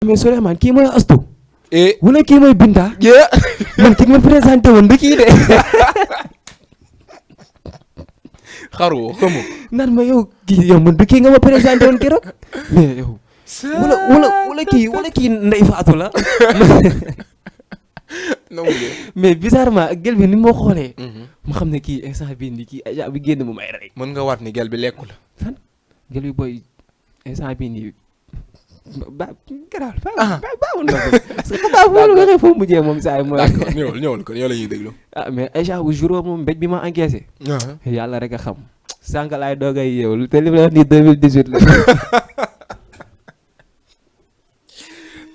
mais Souleymane kii mooy Astou. wala kii mooy Binta. man ki ma présenté woon du kii de. xaru xamu. naan ma yow man du kii nga ma présenté woon keroog. mais yow. wala kii Ndeye Fatou la. mais bizarrement ak gel bi ni moo xoolee. mu xam ne kii instant bii nii kii agent bi génn mu may rey. mën nga waat ni gel bi lekku la. gel bi booy instant bii nii garaal baaxul na ko. parce que baaxul nga xëy foofu mujjee moom saa yi mooy. d'accord ñëwal kon yow la ñuy déglu. mais agent bu jour moom mbéj bi ma encaissé. yàlla rek a xam. sànq laay doogay yeewul te li ma la wax nii 2018 la.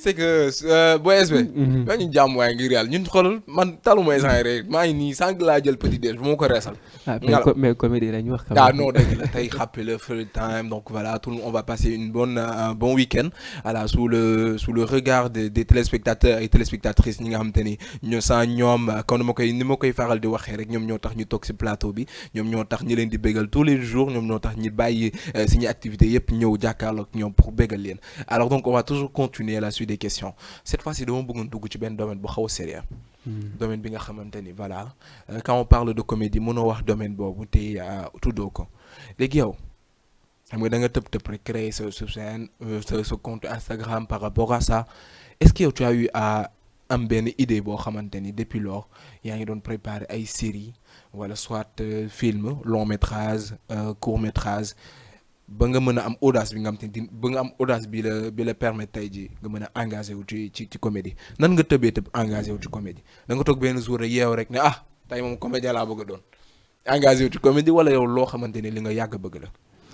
c'est que booy SB. maa ñu jàmm waaye ngir yàlla ñun xoolal man taluma instant rek maa ngi nii sànq laa jël petit déj bu ma ko reesal. mais comédie la ñu wax. non dëgg la tey xàppe la free time donc voilà tout le monde on va passer un bon week-end voilà sous le regard des téléspectateurs et téléspectatrices ñi nga xamante ni ñoom kon ni ma koy faral di waxee rek ñoom ñoo tax ñu toog ci plateau bi ñoom ñoo tax ñi leen di bégal tous les jours ñoom ñoo tax ñi bàyyi suñu activités yëpp ñëw jàkkaarloog ñoom pour bégal leen alors donc on va toujours continuer la suite des questions cette fois-ci dama bëggoon dugg ci benn domaine bu xaw a sérieux domaine bi nga xamante ni voilà quand on parle de comédie mënoo wax domaine boobu te tuddoo ko léegi yow xam nga da nga tëb rek créer sa chaîne sa compte Instagram par rapport à ça est-ce que yow tu as eu à am benn idée boo xamante ni depuis lors yaa ngi doon préparer ay séries wala soit film long métrage court métrage ba nga mën a am audace bi nga xam te ba nga am audace bi la permettre tey ji nga mën a engagé wu ci comédie nan nga tëb engagé wu ci comédie da nga toog benn jour rek yeew rek ne tey moom comédien laa bëgg a doon engagé wu ci comédie wala yow loo xamante ne li nga yàgg bëgg la.